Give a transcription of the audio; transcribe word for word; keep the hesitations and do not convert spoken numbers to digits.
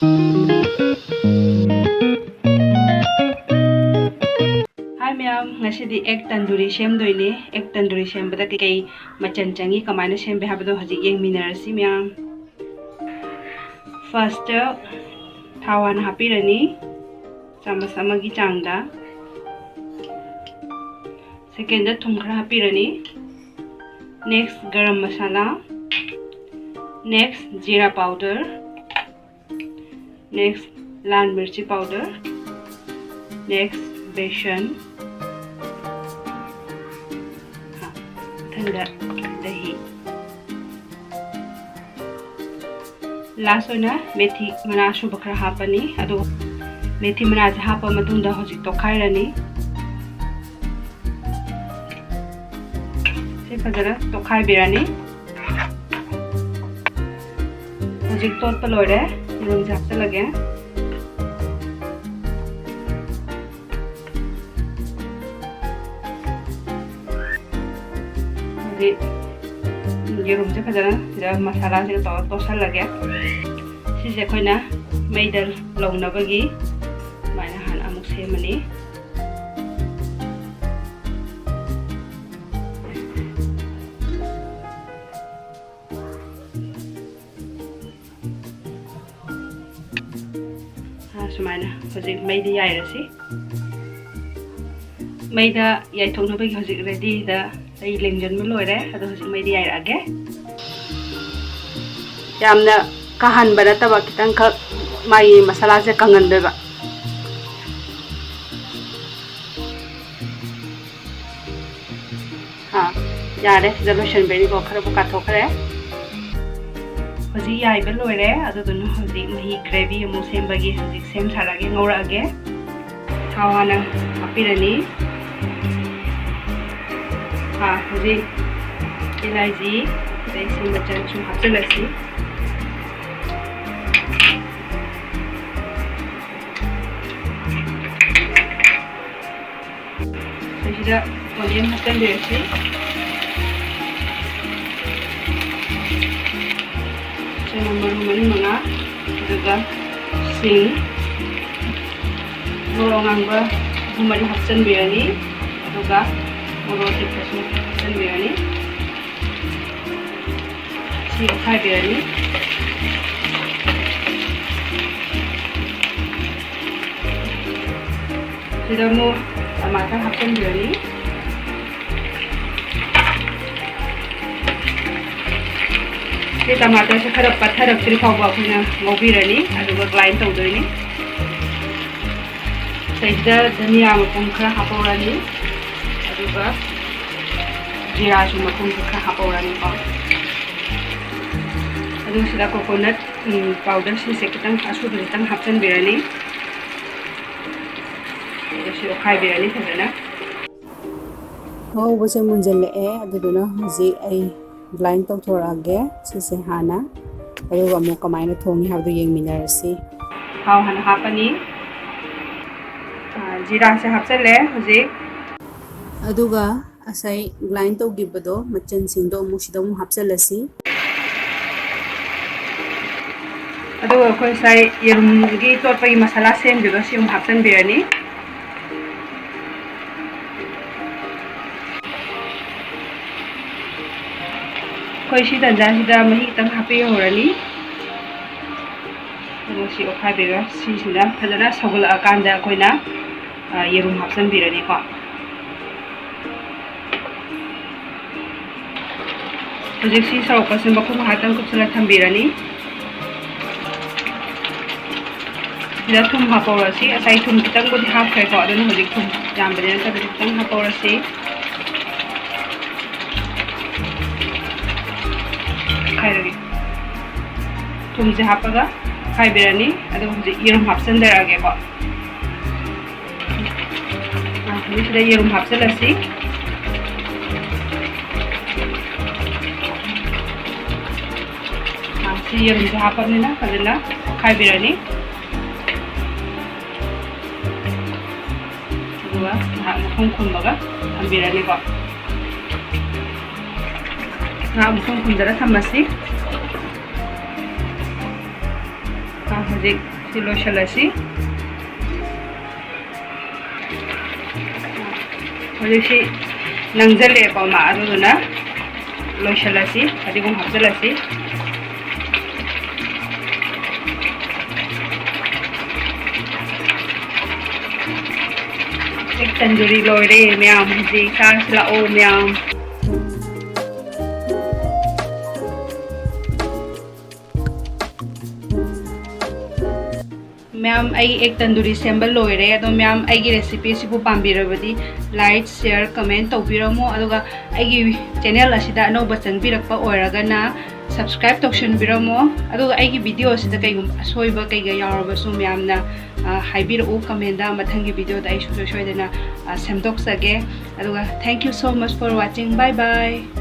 Hi ꯃꯌꯥꯝ, ꯉꯁꯤꯗꯤ egg tandoori ꯁꯦꯝꯗꯣꯏꯅꯦ꯫ Egg tandoori ꯁꯦꯝꯕꯗ ꯀꯩꯀꯩ ꯃꯆꯜ ꯆꯪꯉꯤ, ꯀꯃꯥꯏꯅ ꯁꯦꯝꯕ ꯍꯥꯏꯕꯗꯣ ꯍꯧꯖꯤꯛ ꯌꯦꯡꯃꯤꯟꯅꯔꯁꯤ ꯃꯌꯥꯝ꯫ First ꯊꯥꯎ ꯍꯥꯟꯅ ꯍꯥꯞꯄꯤꯔꯅꯤ, ꯆꯥꯃꯁ ꯑꯃꯒꯤ ꯆꯥꯡꯗ꯫ Second ꯊꯨꯝ ꯈꯔ ꯍꯥꯞꯄꯤꯔꯅꯤ꯫ Next ꯒꯔꯝ ꯃꯁꯥꯂꯥ꯫ Next ꯖꯤꯔꯥ powder꯫ Next ꯂꯥꯜ ꯃꯤꯔꯆꯤ powder꯫ Next ꯕꯦꯁꯟ꯫ ꯃꯊꯪꯗ ꯗꯍꯤ꯫ Last ꯑꯣꯏꯅ ꯃꯦꯊꯤ ꯃꯅꯥ ꯑꯁꯨꯕ ꯈꯔ ꯍꯥꯞꯄꯅꯤ꯫ ꯑꯗꯨ ꯃꯦꯊꯤ ꯃꯅꯥꯁꯦ ꯍꯥꯞꯄ ꯃꯇꯨꯡꯗ ꯍꯧꯖꯤꯛ ꯇꯣꯠꯈꯥꯏꯔꯅꯤ꯫ ꯁꯤ ꯐꯖꯅ ꯇꯣꯠꯈꯥꯏꯕꯤꯔꯅꯤ꯫ ꯍꯧꯖꯤꯛ ꯇꯣꯠꯄ ꯂꯣꯏꯔꯦ꯫ ꯌꯦꯔꯨꯝꯁꯦ ꯍꯥꯞꯆꯤꯜꯂꯒꯦ꯫ ꯍꯧꯖꯤꯛ ꯌꯦꯔꯨꯝꯁꯦ ꯐꯖꯅ ꯁꯤꯗ ꯃꯁꯥꯂꯥꯁꯤꯒ ꯇꯧꯔꯒ ꯇꯣꯠꯁꯜꯂꯒꯦ꯫ ꯁꯤꯁꯦ ꯑꯩꯈꯣꯏꯅ ꯃꯩꯗ ꯂꯧꯅꯕꯒꯤ ꯑꯗꯨꯃꯥꯏꯅ ꯍꯥꯟꯅ ꯑꯃꯨꯛ ꯁꯦꯝꯃꯅꯤ꯫ ꯑꯥ, ꯁꯨꯃꯥꯏꯅ ꯍꯧꯖꯤꯛ ꯃꯩꯗ ꯌꯥꯏꯔꯁꯤ꯫ ꯃꯩꯗ ꯌꯥꯏꯊꯣꯛꯅꯕꯒꯤ ꯍꯧꯖꯤꯛ readyꯗ ꯑꯩ ꯂꯦꯡꯖꯟꯕ ꯂꯣꯏꯔꯦ꯫ ꯑꯗꯣ ꯍꯧꯖꯤꯛ ꯃꯩꯗ ꯌꯥꯏꯔꯛꯑꯒꯦ꯫ ꯌꯥꯝꯅ ꯀꯥꯍꯟꯕ ꯅꯠꯇꯕ, ꯈꯤꯇꯪꯈꯛ ꯃꯥꯒꯤ ꯃꯁꯥꯂꯥꯁꯦ ꯀꯪꯍꯟꯗꯣꯏꯕ꯫ ꯑꯥ, ꯌꯥꯔꯦ, ꯁꯤꯗ ꯂꯣꯏꯁꯟꯕꯩꯅꯤꯀꯣ, ꯈꯔꯕꯨ ꯀꯥꯊꯣꯛꯈ꯭ꯔꯦ꯫ ꯍꯧꯖꯤꯛ ꯌꯥꯏꯕ ꯂꯣꯏꯔꯦ꯫ ꯑꯗꯨꯗꯨꯅ ꯍꯧꯖꯤꯛ ꯃꯍꯤ gravy ꯑꯃꯨꯛ ꯁꯦꯝꯕꯒꯤ ꯍꯧꯖꯤꯛ ꯁꯦꯝ ꯁꯥꯔꯒꯦ, ꯉꯧꯔꯛꯑꯒꯦ꯫ ꯊꯥꯎ ꯍꯥꯟꯅ ꯍꯥꯞꯄꯤꯔꯅꯤ꯫ ꯑꯥ, ꯍꯧꯖꯤꯛ ꯏꯂꯥꯏꯆꯤ, ꯑꯗꯩ ꯁꯤ ꯃꯆꯜ ꯁꯨꯝ ꯍꯥꯞꯆꯤꯜꯂꯁꯤ꯫ ꯁꯤꯗ onion ꯍꯥꯞꯆꯤꯟꯕꯤꯔꯁꯤ꯫ ꯆꯅꯝ ꯃꯔꯨ ꯃꯔꯤ ꯃꯉꯥ, ꯑꯗꯨꯒ ꯁꯤꯡ, ꯃꯣꯔꯣꯛ ꯑꯉꯥꯡꯕ ꯑꯍꯨꯝ ꯃꯔꯤ ꯍꯥꯞꯆꯤꯟꯕꯤꯔꯅꯤ꯫ ꯑꯗꯨꯒ ꯃꯣꯔꯣꯛ ꯑꯇꯦꯛꯄꯁꯨ ꯍꯥꯞꯆꯤꯟꯕꯤꯔꯅꯤ꯫ ꯁꯤ ꯑꯣꯠꯈꯥꯏꯕꯤꯔꯅꯤ꯫ ꯁꯤꯗ ꯑꯃꯨꯛ ꯇꯃꯥꯇꯔ ꯍꯥꯞꯆꯤꯟꯕꯤꯔꯅꯤ꯫ ꯁꯤ ꯇꯃꯥꯇꯔꯁꯦ ꯈꯔ ꯄꯠꯊꯔꯛꯇ꯭ꯔꯤ ꯐꯥꯎꯕ ꯑꯩꯈꯣꯏꯅ ꯉꯧꯕꯤꯔꯅꯤ, ꯑꯗꯨꯒ grind ꯇꯧꯗꯣꯏꯅꯤ꯫ ꯁꯤꯗꯩꯁꯤꯗ ꯙꯅꯤꯌꯥ ꯃꯄꯨꯝ ꯈꯔ ꯍꯥꯞꯍꯧꯔꯅꯤ, ꯑꯗꯨꯒ ꯖꯤꯔꯥꯁꯨ ꯃꯄꯨꯝꯁꯨ ꯈꯔ ꯍꯥꯞꯍꯧꯔꯅꯤꯀꯣ꯫ ꯑꯗꯨ ꯁꯤꯗ coconut, ꯎꯝ, powder ꯁꯤꯁꯦ ꯈꯤꯇꯪ ꯑꯁꯨꯕ ꯈꯤꯇꯪ ꯍꯥꯞꯆꯤꯟꯕꯤꯔꯅꯤ꯫ ꯑꯗꯨ ꯁꯤ ꯑꯣꯠꯈꯥꯏꯕꯤꯔꯅꯤ ꯐꯖꯅ꯫ ꯉꯧꯕꯁꯦ ꯃꯨꯟꯖꯜꯂꯛꯑꯦ, ꯑꯗꯨꯗꯨꯅ ꯍꯧꯖꯤꯛ ꯑꯩ grind ꯇꯧꯊꯣꯔꯛꯑꯒꯦ ꯁꯤꯁꯦ ꯍꯥꯟꯅ, ꯑꯗꯨꯒ ꯑꯃꯨꯛ ꯀꯃꯥꯏꯅ ꯊꯣꯡꯉꯤ ꯍꯥꯏꯕꯗꯨ ꯌꯦꯡꯃꯤꯟꯅꯔꯁꯤ꯫ ꯊꯥꯎ ꯍꯥꯟꯅ ꯍꯥꯞꯄꯅꯤ꯫ ꯑ, ꯖꯤꯔꯥꯁꯦ ꯍꯥꯞꯆꯜꯂꯦ ꯍꯧꯖꯤꯛ꯫ ꯑꯗꯨꯒ ꯉꯁꯥꯏ grind ꯇꯧꯈꯤꯕꯗꯣ, ꯃꯆꯜꯁꯤꯡꯗꯣ ꯑꯃꯨꯛ ꯁꯤꯗ ꯑꯃꯨꯛ ꯍꯥꯞꯆꯜꯂꯁꯤ꯫ ꯑꯗꯨꯒ ꯑꯩꯈꯣꯏ ꯉꯁꯥꯏ ꯌꯦꯔꯨꯝꯒꯤ ꯇꯣꯠꯄꯒꯤ ꯃꯁꯥꯂꯥ ꯁꯦꯝꯈꯤꯕꯗꯣ ꯁꯤ ꯑꯃꯨꯛ ꯍꯥꯞꯆꯤꯟꯕꯤꯔꯅꯤ꯫ ꯑꯩꯈꯣꯏ ꯁꯤ ꯇꯟꯖꯥꯁꯤꯗ ꯃꯍꯤ ꯈꯤꯇꯪ ꯍꯥꯞꯄꯤꯍꯧꯔꯅꯤ꯫ ꯑꯗꯨꯒ ꯁꯤ ꯑꯣꯠꯈꯥꯏꯕꯤꯔꯒ ꯁꯤꯁꯤꯗ ꯐꯖꯅ ꯁꯧꯒꯠꯂꯛꯑꯀꯥꯟꯗ ꯑꯩꯈꯣꯏꯅ, ꯑ, ꯌꯦꯔꯨꯝ ꯍꯥꯞꯆꯤꯟꯕꯤꯔꯅꯤꯀꯣ꯫ ꯍꯧꯖꯤꯛꯁꯤ ꯁꯧꯔꯛꯄꯁꯤ ꯃꯈꯨꯝ ꯉꯥꯏꯍꯥꯛꯇꯪ ꯀꯨꯞꯁꯜꯂ ꯊꯝꯕꯤꯔꯅꯤ꯫ ꯁꯤꯗ ꯊꯨꯝ ꯍꯥꯞꯍꯧꯔꯁꯤ꯫ ꯉꯁꯥꯏ ꯊꯨꯝ ꯈꯤꯇꯪꯕꯨꯗꯤ ꯍꯥꯞꯈ꯭ꯔꯦꯀꯣ, ꯑꯗꯨꯅ ꯍꯧꯖꯤꯛ ꯊꯨꯝ ꯌꯥꯝꯕꯗꯤ ꯅꯠꯇꯕꯅꯤ, ꯈꯤꯇꯪ ꯍꯥꯞꯍꯧꯔꯁꯤ꯫ ꯈꯥꯏꯔꯒꯦ꯫ ꯊꯨꯝꯁꯦ ꯍꯥꯞꯄꯒ ꯈꯥꯏꯕꯤꯔꯅꯤ꯫ ꯑꯗꯨꯒ ꯍꯧꯖꯤꯛ ꯌꯦꯔꯨꯝ ꯍꯥꯞꯆꯤꯟꯖꯔꯛꯑꯒꯦꯀꯣ꯫ ꯑ, ꯍꯧꯖꯤꯛ ꯁꯤꯗ ꯌꯦꯔꯨꯝ ꯍꯥꯞꯆꯤꯜꯂꯁꯤ꯫ ꯑ, ꯁꯤ ꯌꯦꯔꯨꯝꯁꯦ ꯍꯥꯞꯄꯕꯅꯤꯅ ꯐꯖꯅ ꯑꯣꯠꯈꯥꯏꯕꯤꯔꯅꯤ꯫ ꯑꯗꯨꯒ ꯉꯥꯏꯍꯥꯛ ꯃꯈꯨꯝ ꯈꯨꯝꯃꯒ ꯊꯝꯕꯤꯔꯅꯤꯀꯣ꯫ ꯉꯥꯏꯍꯥꯛ ꯃꯈꯨꯝ ꯈꯨꯝꯖꯤꯜꯂ ꯊꯝꯃꯁꯤ꯫ ꯑ, ꯍꯧꯖꯤꯛ ꯁꯤ ꯂꯣꯏꯁꯤꯜꯂꯁꯤ꯫ ꯍꯧꯖꯤꯛꯁꯤ ꯅꯪꯁꯤꯜꯂꯛꯑꯦꯕ ꯑꯃ, ꯑꯗꯨꯗꯨꯅ ꯂꯣꯏꯁꯤꯜꯂꯁꯤ, ꯐꯗꯤꯒꯣꯝ ꯍꯥꯞꯆꯤꯜꯂꯁꯤ꯫ ꯑꯦꯛ ꯇꯟꯗꯨꯔꯤ ꯂꯣꯏꯔꯦ ꯃꯌꯥꯝ, ꯍꯧꯖꯤꯛ ꯆꯥꯔꯁꯤ ꯂꯥꯛꯑꯣ ꯃꯌꯥꯝ꯫ ꯃꯌꯥꯝ, ꯑꯩ ꯑꯦꯛ ꯇꯟꯗꯨꯔꯤ ꯁꯦꯝꯕ ꯂꯣꯏꯔꯦ꯫ ꯑꯗꯣ ꯃꯌꯥꯝ, ꯑꯩꯒꯤ recipe ꯁꯤꯕꯨ ꯄꯥꯝꯕꯤꯔꯕꯗꯤ like, share, comment ꯇꯧꯕꯤꯔꯝꯃꯣ꯫ ꯑꯗꯨꯒ ꯑꯩꯒꯤ channel ꯑꯁꯤꯗ ꯑꯅꯧꯕ ꯆꯪꯕꯤꯔꯛꯄ ꯑꯣꯏꯔꯒꯅ subscribe ꯇꯧꯁꯟꯕꯤꯔꯝꯃꯣ꯫ ꯑꯗꯨꯒ ꯑꯩꯒꯤ video ꯑꯁꯤꯗ ꯀꯩꯒꯨꯝꯕ ꯑꯁꯣꯏꯕ ꯀꯩꯒ ꯌꯥꯎꯔꯕꯁꯨ ꯃꯌꯥꯝꯅ, ꯑ, ꯍꯥꯏꯕꯤꯔꯛꯎ comment ꯗ꯫ ꯃꯊꯪꯒꯤ video ꯗ ꯑꯩ ꯁꯨꯡꯁꯣꯏ ꯁꯣꯏꯗꯅ, ꯑ, ꯁꯦꯝꯗꯣꯛꯆꯒꯦ꯫ ꯑꯗꯨꯒ thank you so much for watching. Bye bye.